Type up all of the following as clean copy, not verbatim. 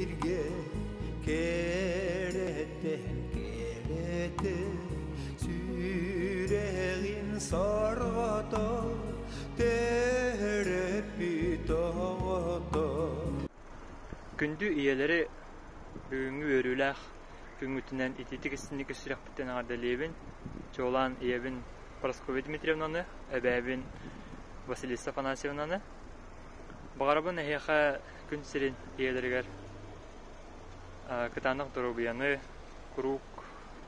Сиргэ кэрэттэн кэрэтэ сүрэҕин сорҕото төрөппүт оҕото. Күндү ийэлэри бүгүҥҥү үөрүүлээх күҥҥүтүнэн итиитик истиҥник сүрэхпиттэн эҕэрдэлиибин. Чуолаан ийэбин Прасковья Дмитриевнаны, эбээбин Василиса Афанасьевнаны. Баҕарабын эһиэхэ күн сирин ийэлэригэр кытаанах доруобуйаны, куруук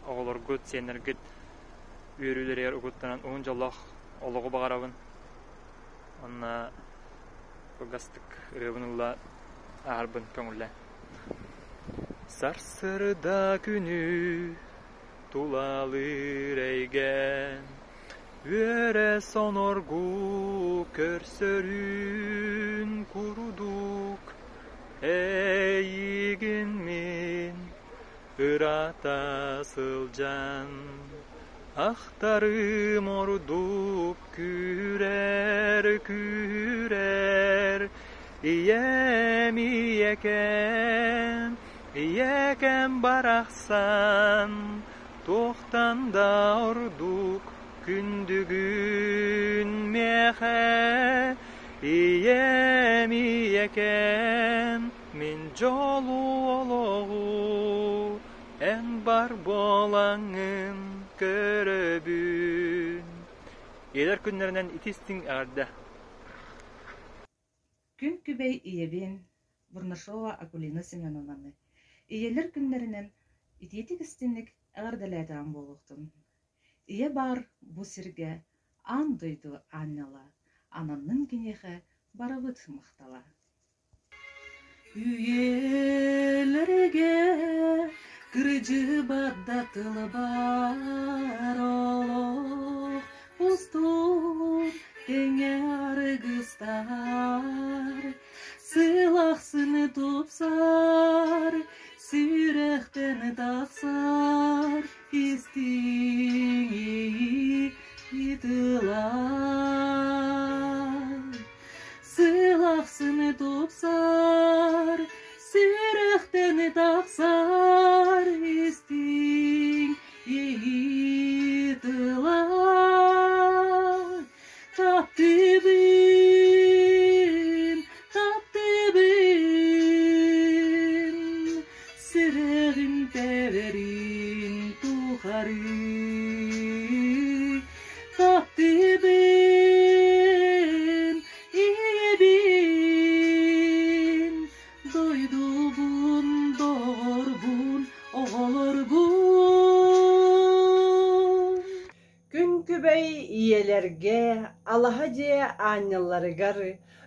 оҕолоргут, сиэннэргит үөрүүлэригэр угуттанан уһун дьоллоох олоҕу баҕарабын. Уонна кылгастык ырыабын ылла ааһарбын көҥүллээн. Сарсыарда күнү тулалыыр эйгэн Үөрэ соноргуу көрсөрүн курдук Эйигин мин ыраата сылдьан Ахтарым ордук күүрэр, күүрэр Ийэм ийэкэм, ийэкэм барахсан Туохтан да ордук күндүгүн миэхэ, Ийэм, ийэкэм, мин дьолу олоҕу Эн бар буолаҥҥын көрөбүн. Ийэлэр күннэринэн ити истиҥ эҕэрдэ! Күн күбэй ийэбин Бурнашова Акулина Семеновнаны Ийэлэр күннэринэн итиитик-истиҥник эҕэрдэлээтэҕим буолуохтун. Ийэ баар бу сиргэ аан дойду аанньала, ананнын киниэхэ барыбыт махтала. Үйэлэргэ кырдьыбат да тыл баар олох устун тэҥэ аргыстар Сыл ахсын тупсар, сүрэхтэн тахсар истиҥ иэйии тыла. Сыл ахсын тупсар, сүрэхтэн тахсар истиҥ иэйии тыла. Таптыыбын, таптыыбын, сүрэҕим тэбэрин тухары. Таптыыбын, ийэбин, дойдубун, доҕорбун, оҕолорбун. Күн күбэй ийэлэргэ, алаһа дьиэ аанньалларыгар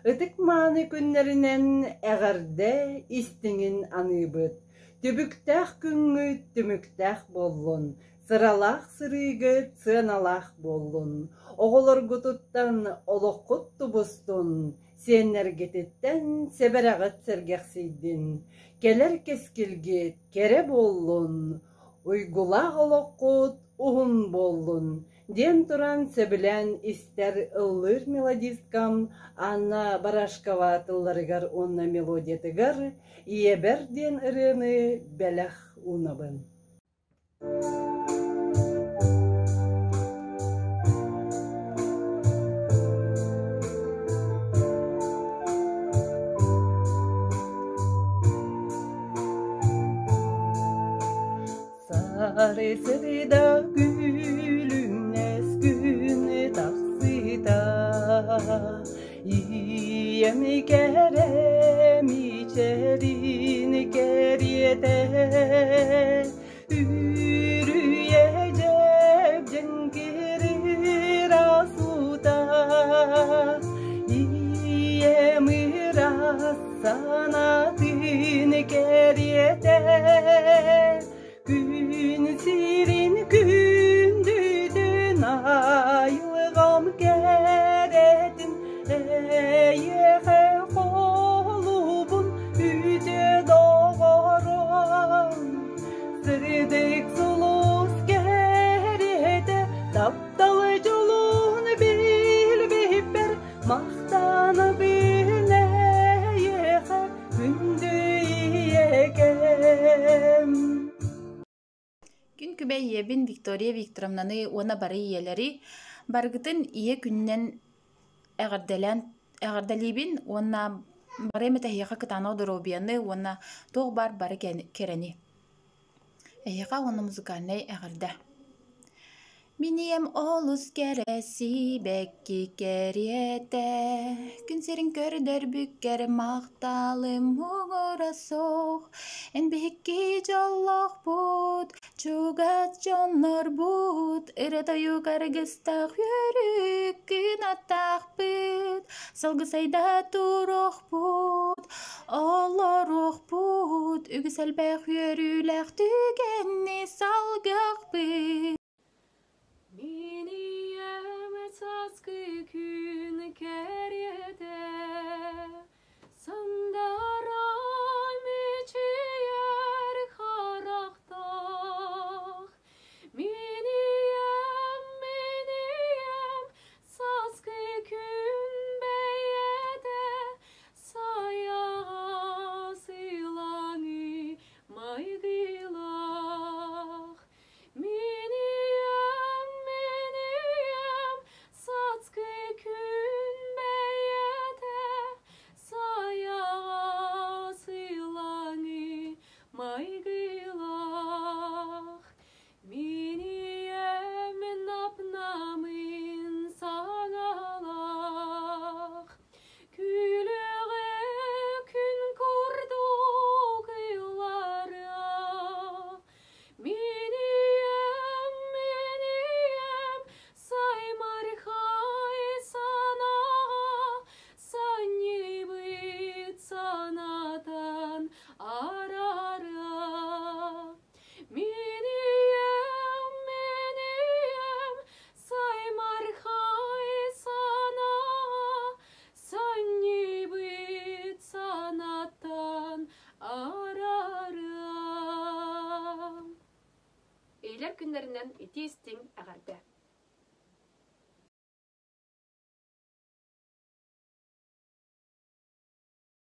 ытык-мааны күннэринэн эҕэрдэ истиҥин аныыбыт. Түбүктээх күҥҥүт түмүктээх буоллун, сыралаах сырыыгыт сыаналаах буоллун, оҕолоргутуттан олоххут тубустун, сиэннэргититтэн сэбэрэҕит сэргэхсийдин, кэлэр кэскилгит кэрэ буоллун, Уйгулаах олоххут уһун буоллун, диэн туран сөбүлээн истэр ыллыыр мелодисткам Анна Барашкова тылларыгар уонна мелодиятыгар «Ийэбэр» диэн ырыаны бэлэх уунабын. Сарысыда күлүмнэс күн тахсыыта, Ийэм кэрэ мичээрин кэриэтэ, Үрүйэ дьэбдьэҥкир ырас уута, Ийэм ыраас санаатын кэриэтэ Күн сирин күндүтүн айылҕам кэрэтин Эйиэхэ холубун үтүө доҕорум Сырдык сулус кэриэтэ таптал дьолун билбиппэр Махтанабын эйиэхэ. ийэбин Виктория Викторовнаны уонна бары ийэлэри барыгытын ийэ күнүнэн эҕэрдэлээн эҕэрдэлиибин уонна бары эмит эһиэхэ кытаанах доруобуйаны уонна туох баар бары кэрэни. Эһиэхэ уонна музыкальнай эҕэрдэ. Мин ийэм олус кэрэ сибэкки кэриэтэ, Күн сирин көрдөрбүккэр махталым муҥура суох. Эн биһикки дьоллоохпут, чугас дьоннорбут, Ырыа-тойук аргыстаах үөрүү кынаттаахпыт, Салгысайда туруохпут, олоруохпут, Үгүс элбэх үөрүүлээх түгэни салгыахпыт. Мин ийэм сааскы күн кэриэтэ Сандара мүчүйэр харахтаах Мин ийэм, мин ийэм сааскы күн бэйэтэ Сайаҕас ылаҥы майгылаах Мин ийэм, мин ийэм сааскы күн бэйэтэ Сайаҕас ылаҥы майгылаах Мин ийэм нап-намын саҥалаах Күлүҕэ күн курдук ыллара Мин ийэм, мин ийэм саймархай санаҕа Санньыйбыт санаатан арара Мин ийэм, мин ийэм саймархай санаҕа Санньыйбыт санааттан арара Иилэр күннэринэн итии-истиҥ эҕэрдэ!